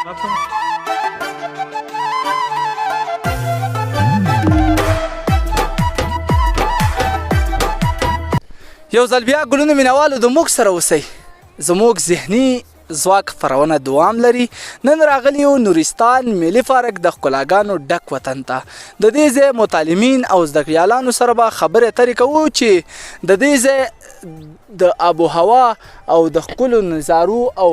یو ځل بیا ګلونو مینوالو د موږ سره اوسئ. زموږ ذهني ځواک خپرونه دوام لري. نن راغلي یو نورستان ملي پارک د ښکلاګانو ډک وطن ته. د دې ځای متعلمین او زده کړیالانو سره به خبرې اترې کوو چې د دې ځای د آب و هوا او د ښکلو نظارو او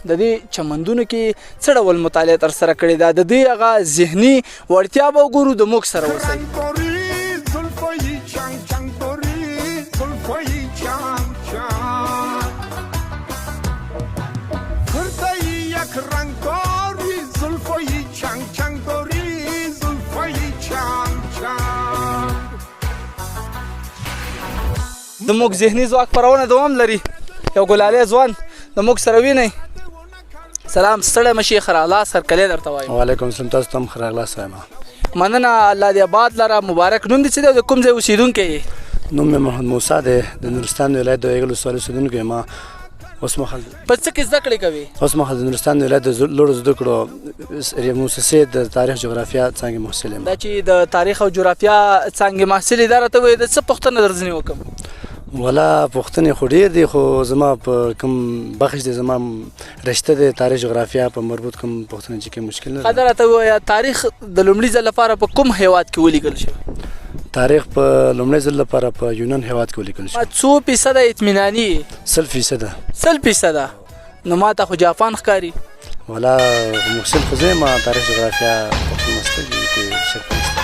د دې چمندونو کې څه ډول مطالعه ترسره کړې ده، د دې هغه ذهني وړتیا به وګورو. د موږ سره اوسئ. د موږ ذهني ځواک خپرونه دوام لري. یو ګلالی ځوان د موږ سره وینئ. سلام، ستړی مه شې، ښه راغلاست، هرکلی درته وایم. وعلیکم السلام، تاسو ته هم ښه راغلاست وایم. مننه، الله دې آباد لره. مبارک نوم دې څه دی او د کوم ځای اوسېدونکی یې؟ نوم مې محمد موسی دی، د نورستان ولایت د ویګل ولسوالۍ اوسېدونکی یم. اوس مهال په څه کې زده کړې کوي؟ اوس مهال د نورستان ولایت د لوړو زده کړو موسسې د تاریخ جغرافیا څانګې محصل یم. دا چې د تاریخ او جغرافیا څانګې محصل یې، دا راته ووایه د څه پوښتنه درځنې وکړم؟ ولا پوښتنې خو ډېر دي، خو زما په کوم بخش دی، زما رشته دی تاریخ جغرافیا په مربوط کوم پوښتنه چې کوم مشکل نه. ښه، دا راته ووایه تاریخ د لومړي ځل لپاره په کوم هیواد کې ولیکل شو؟ تاریخ په لومړی ځل لپاره په یونان هیواد کې ولیکل شو. څو فیصده اطمیناني؟ 100%. 100%؟ نو ما ته خو جاپان ښکاري. ولا محصل خو زه یم، تاریخ جغرافیا په خپل مسلک کې شک نشته.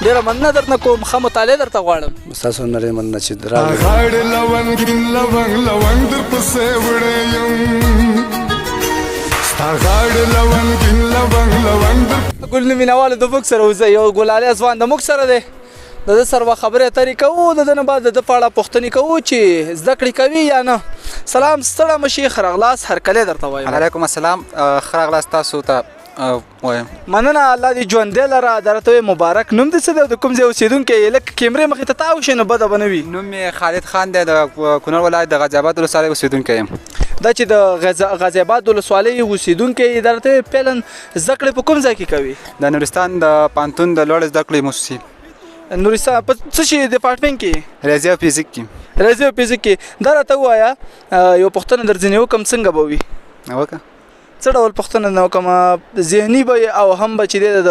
ډېره مننه درنه کوم، ښه مطالعه درته غواړم. ستاسو نه ډېره مننه چې راغلئ. غاړې لونګ لونګ لونګ در پسې وړی یم، ستا غاړې لونګ لونګ لونګ در. ګل مینوالو د موږ سره اوسئ. یو ګلالی ځوان د موږ سره دی، د ده سره به خبرې اترې کوو، د ده نه به د ده په اړه پوښتنې کوو چې زده کړې کوي یا نه. سلام، ستړی مه شې، ښه راغلاست، هرکلی درته وایم. علیکم السلام، ښه راغلاست تاسو ته وایم. مننه، الله دې ژوندی لره. دا راته ووایه مبارک نوم دې څه دی او د کوم ځای اوسېدونکی یې؟ لږ کیمرې مخې ته تاو شې نو بده به نه وي. نوم مې خالد خان دی، د کونړ ولایت د غازي اباد ولسوالۍ اوسېدونکی یم. دا چې د غازي اباد ولسوالۍ اوسېدونکی یې، دا راته ووایه فعلا زده کړې په کوم ځای کې کوي؟ د نورستان د پوهنتون د لوړې زده کړې موسسې. نورستان په څه شي ډیپارټمنټ کې؟ ریاضي او فزیک کې. ریاضي او فزیک کې. دا راته ووایه یو پوښتنه درځنې وکړم، څنګه به وي؟ وکړه. څه ډول پوښتنه نه وکړم؟ ذهني به او هم به چې دی د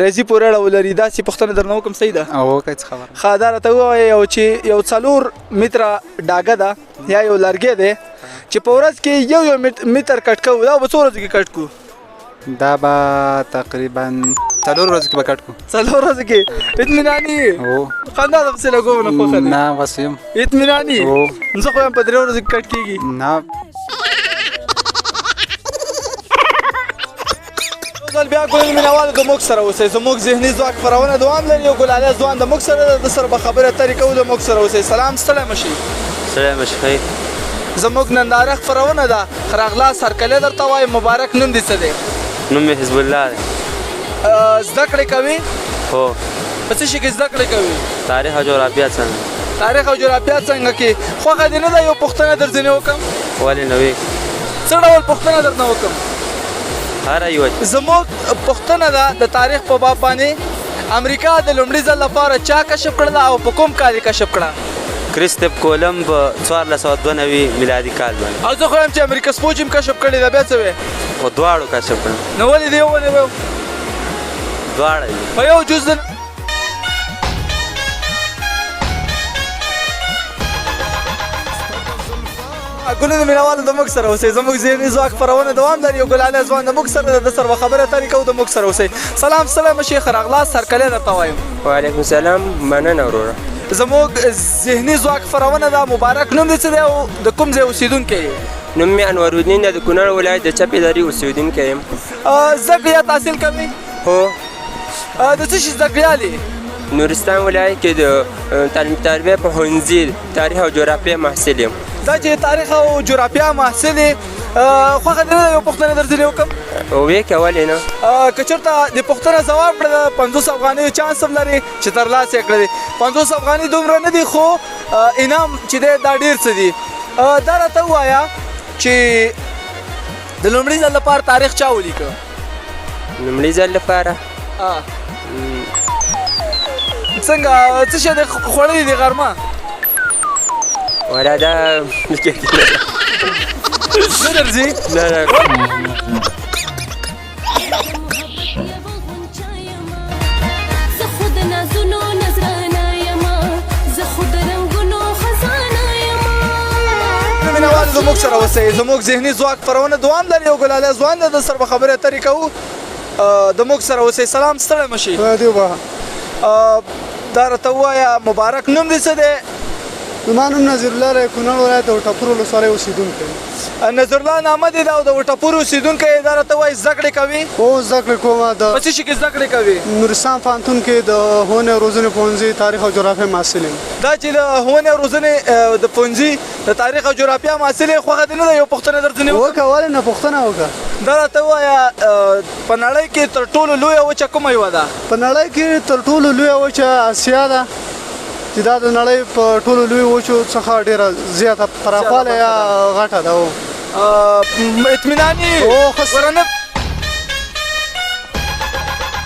ریاضي پورې اړه ولري، داسې پوښتنه درنه وکړم، صحیح ده؟ او وکړه، څه خبره. ښه، دا راته ووایه یو چې یو 4 متره ډاګه ده یا یو لرګی دی چې په ورځ کې یو یو متر کټ کوو، دا به څو ورځو کې کټ کړو؟ دا به تقریبا 4 ورځو کې به کټ کړو. 4 ورځو کې؟ اطمیناني؟ هو. خندا د پسې لګوم نه خوښه دی. نه، بس یم. اطمیناني؟ هو. زه خو یم په 3 ورځو کې کټ کېږي. نه. ځل بیا ګل مینوالو د موږ سره اوسئ. زموږ ذهني ځواک خپرونه دوام لري. یو ګلالی ځوان د موږ سره ده، د سره به خبرې اترې کوو. د موږ سره اوسئ. سلام، ستړی مه شئ. ستړی مه شئ. زموږ ننداره خپرونه ده، ښه راغلاست، هرکلی درته وایم. مبارک نوم دې څه دی؟ نوم مې حزب الله دی. زده کړې کوي؟ هو. په څه شي کې زده کړې کوي؟ تاریخ او جغرافیا څنګه. تاریخ او جغرافیا څنګه کې. خوښه دې نه ده یو پوښتنه درځنې وکړم؟ ولې نه وي؟ څه ډول پوښتنه درنه وکړم؟ هره یوه. زموږ پوښتنه ده د تاریخ په باب باندې، امریکا د لومړي ځل لپاره چا کشف کړله او په کوم کال یې کشف کړه؟ کریستف کولم په 1492 میلادي کال باندې. او زه خو وایم چې امریکا سپوچ هم کشف کړې ده، بیا څه وې؟ خو دواړو کشف کړه. نو ولې دې ونې ویو؟ دواړه دي. په یو جز د ګلونو مینوالو د موږ سره اوسئ. زموږ ذهني ځواک خپرونه دوام لري. یو ګلالی ځوان د موږ سره ده، د سره به خبرې اترې کوو. د موږ سره اوسئ. سلام، ستړی مه شې، ښه راغلاست، هرکلی درته وایم. وعلیکم سلام، مننه وروره. زموږ ذهني ځواک خپرونه ده. مبارک نوم دې څه دی او د کوم ځای اوسېدونکی یې؟ نوم مې انورالدین دی، د کونړ ولایت د چپې درې اوسېدونکی یم. زده کړې یا تحصیل کوې؟ هو. د څه شي زده کړیال یې؟ نورستان ولایت کې د تعلیم تربیه په ښوونځي تاریخ او جغرافیا محصل یم. دا چې تاریخ او جغرافیا محصل یې، خوښه دې نه ده یو پوښتنه درځنې وکړم؟ وې که ولې نه؟ که چېرته د پوښتنه ځواب کړه، د 50 افغانیو چانس هم لرې چې ترلاسه یې کړې. 50 افغانۍ دومره نه دي، خو انعام چې دی دا ډېر څه دي. دا راته ووایه چې د لومړي ځل لپاره تاریخ چا ولیکه؟ لومړي ځل لپاره څنګه څه شی دی خوړلي دي غرمه؟ ولا دا نه درځي؟ نه نه. مینوال زموږ سره اوسئ، زموږ ذهني ځواک خپرونه دوام لري او ګلالی ځوان دی، د سره به خبرې اترې کوو. د موږ سره اوسئ. سلام، ستړی مه شي. خدای دې وبخښه. دا راته ووایه مبارک نوم دې څه دی؟ زما نوم نظیرالله دی، کونړ ولایت د وټپور ولسوالۍ اوسېدونکی یم. نظیرالله نامه دې ده او د وټپور اوسېدونکی یې. دا راته ووایه زده کړې کوې؟ هو زده کړې کوم. د په څه شي کې زده کړې کوې؟ نورستان پوهنتون کې د ښوونې او روزنې پوهنځي تاریخ او جغرافیه محصل یم. دا چې د ښوونې او روزنې د پوهنځي د تاریخ او جغرافیا محصل یې، خوښه دې نه ده یو پوښتنه در ځینې وکړه؟ ولې نه، پوښتنه وکړه. دا راته ووایه په نړۍ کې تر ټولو لویه وچه کومه یوه ده؟ په نړۍ کې تر ټولو لویه وچه اسیا ده، چې دا د نړۍ په ټولو لویو وچو څخه ډېره زیاته پراخوالی یا غټه ده. اطمیناني ورنه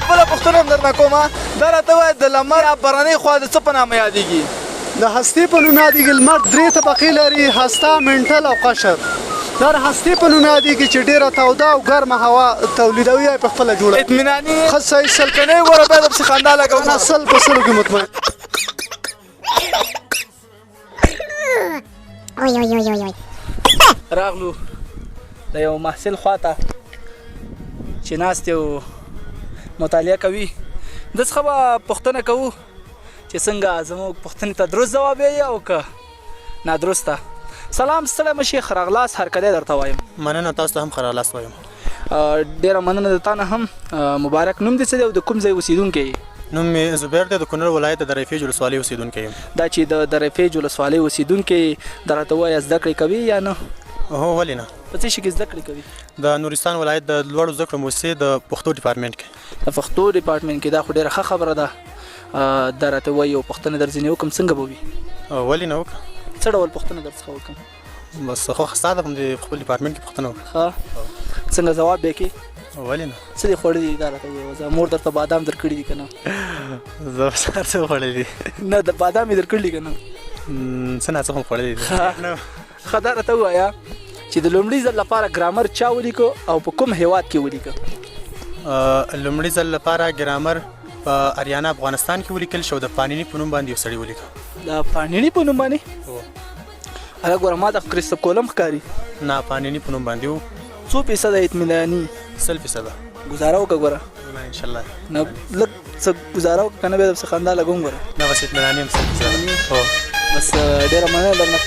بله پوښتنه هم درنه کومه، دا راته ووایه د لمر برنۍ خوا د څه په نامه یادېږي؟ د هستې په نوم یادېږي. لمر درې طبقې لري، هسته، منټل او قشر. دا د هستې په نوم یادېږي چې ډېره توده او ګرمه هوا تولیدوي یا په خپله جوړوي. اطمیناني ښه صحیح سل که نه یې ګوره بیا درپسې خندا لګوم. نه، 100 په 100 کې مطمئن. راغلو د یو محصل خواته چې ناست دی او مطالعه کوي، د څخه به پوښتنه کوو چې څنګه زموږ پوښتنې ته درست ځواب وایي او که نادرسته. سلام، ستړی مه شې، ښه راغلاست هرکلی درته وایم. مننه، تاسو ته هم ښه راغلاست وایم. ډېره مننه د تا نه هم. مبارک نوم دې څه دی او د کوم ځای اوسېدونکی یې؟ نوم مې زبیر دی، د کونړ ولایت د درې فیج ولسوالۍ اوسېدونکی یم. دا چې د درې فیج ولسوالۍ اوسېدونکی یې، دا راته ووایه زده کړې کوې یا نه؟ هو، ولې نه. په څه شي کې زده کړې کوي؟ د نورستان ولایت د لوړو زده کړو موسسې د پښتو ډیپارټمنټ کې. د پښتو ډیپارټمنټ کې، دا خو ډېره ښه خبره ده. دا راته ووایه یو پوښتنه در ځینې وکړم، څنګه به وي؟ ولې نه وکړه. څه ډول پوښتنه در څخه وکړم؟ بس خو ستا د خپل ډیپارټمنټ کې پوښتنه وکړه. ښه، څنګه ځواب به یې کړې؟ ولې نه. څه دې خوړلي دي دا راته ووایه، مور درته بادام درکړي دي که نه؟ زه بس هر څه خوړلي دي. نه، د بادام یې درکړي که نه؟ څه نا څه هم خوړلي دي. ښه، دا راته ووایه چې د لومړي ځل لپاره ګرامر چا ولیکه او په کوم هیواد کې ولیکه؟ لومړي ځل لپاره ګرامر په اریانا افغانستان کې ولیکل شو، د پانیني په نوم باندې یو سړي ولیکه. د پانیني په نوم باندې؟ هله ګوره ما ته خو کریستف کولم ښکاري. نه، پانیني په نوم باندې و. څو فیصده اطمیناني؟ 100%. ګزاره وکړه ګوره. نه ان شاء الله. نه لږ څه ګزاره وکړه که نه بیا درپسې خندا لګوم ګوره. نه بس اطمیناني یم 100%. هو بس ډېره مننه درنه.